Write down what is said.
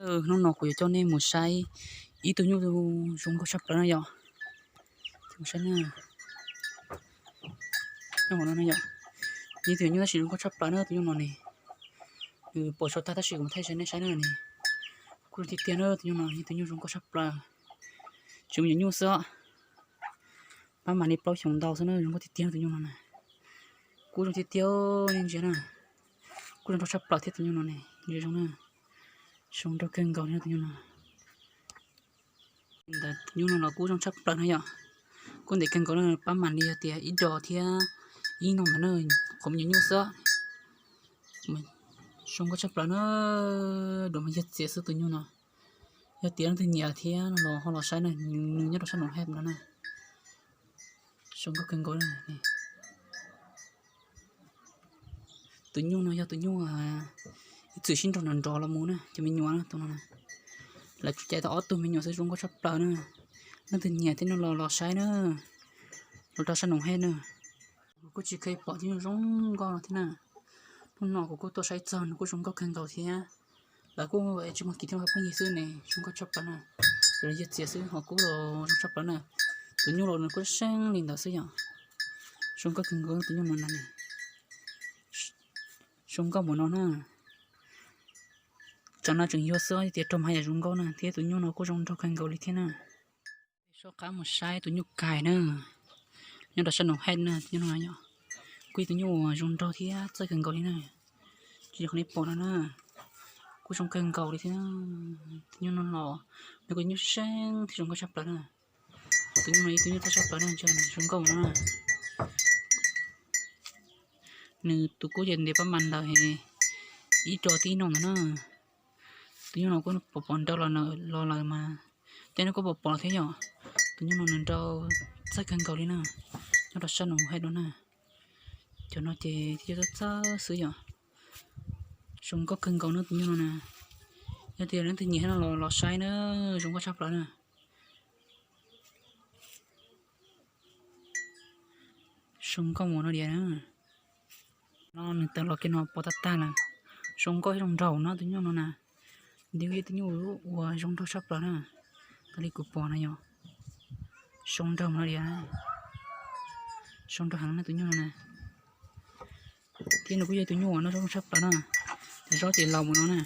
Hnub no kuv yuav coj nej mus saib ib tug nyuj zoo nkauj tshaj plaws na yom. Saib na, no yom, ib tug nyuj tab sis zoo nkauj tshaj plaws na tus nyuj no ne. Nws pom tso tag tab sis kuv thaij nej saib na ne. Kuj zoo tiag tiag na tus nyuj no, ib tug nyuj zoo nkauj tshaj plaws. Tsis me nyuam nyuj xwb, pab mam li plaub xyoos ntau xwb na, zoo nkauj tiag tiag tus nyuj no na. Kuj zoo tiag tiag, nej ntsia na. Kuj zoo nraug tshaj plaws thiab tus nyuj no ne, ntsia zoo na. Zoo nraug kawg nkaus li tus nyuj no. Ntawd tus nyuj no los kuj zoo tshaj plaws na yom. Kuj ntev kawg nkaus na, pab mam li yog tias ib dos thiab ib no ntawd na, qhov me nyuam nyuj xwb. Zoo nkauj tshaj plaws na, duav mas yog txiav xwb tus nyuj no. Yog tias leej twg nyiam thiab no los ho los saib na, nws nyob rau sab nraum haj no na. Zoo nkauj kawg nkaus. Tus nyuj no yog tus nyuj ib txwm sib nrog nrov nrov los mus na, cov me nyuam na, tus no na. Lawv tsuas cais tau ob tug me nyuam xwb, zoo nkauj tshaj plaws na. Leej twg nyiam thiab no los los saib na, los rau sab nraum haj na. Kuv kuj tsis kheev pom tus nyuj zoo nkauj no thiab na. Hnub no kuv kuj tuaj saib txog nws kuj zoo nkauj kawg nkaus thiab. Lawv kuj tsis muaj kiv thiab phooj ywg xwb ne, zoo nkauj tshaj plaws na. Ces los yog txiav xwb ho kuj zoo tshaj plaws na. Tus nyuj los nws kuj seeb li ntawd xwb yom. Zoo nkauj kawg nkaus tus nyuj no na. Zoo nkauj npaum no na. Tsam no tseem yuag xwb, tias raug mas yam zoo nkauj na, thiab tus nyuj no kuj zoo nraug kawg nkaus li thiab na. Soj qab mus saib tus nyuj kais na, nyob rau sab nraum haj na, tus nyuj no yom. Kuj yog tus nyuj uas zoo nraug thiab txawj kawg nkaus li na. Tsis yog qhov nej pom no na, kuj zoo kawg nkaus li thiab. Tus nyuj no los nws kuj nyuj seeb thiab zoo nkauj tshaj plaws na. Tus nyuj no ib tug nyuj txawj tshaj plaws na, zoo nkauj no na. Nws tus kuj yog ntev pab mas ntawd, ib dos thiab ib no ntawd na. Tus nyuj no kuj pom pom nraug los lawm mas, tej no kuj pom pom thiab yom. Tus nyuj no nws nraug txawj kawg nkaus li na, nyob rau sab nraum haj no na. Cov no ces thiaj txawj txawj xwb yom. Zoo nkauj kawg nkaus na tus nyuj no na. Yog tias leej twg nyiam no los los saib na, zoo nkauj tshaj plaws na. Zoo nkauj mus no diam na. No nws tawm los kiag no pom tag tag lawm. Zoo nkauj thiab zoo nraug no tus nyuj no na. Nws yog ib tug nyuj uas zoo nraug tshaj plaws na. Raws li kuv pom no yog zoo nraug mus no diam. Zoo nraug heev na tus nyuj no na. Thiab nws kuj yog ib tug nyuj uas noj zaub zoo tshaj plaws na. Cov zaub ces laus mus no na.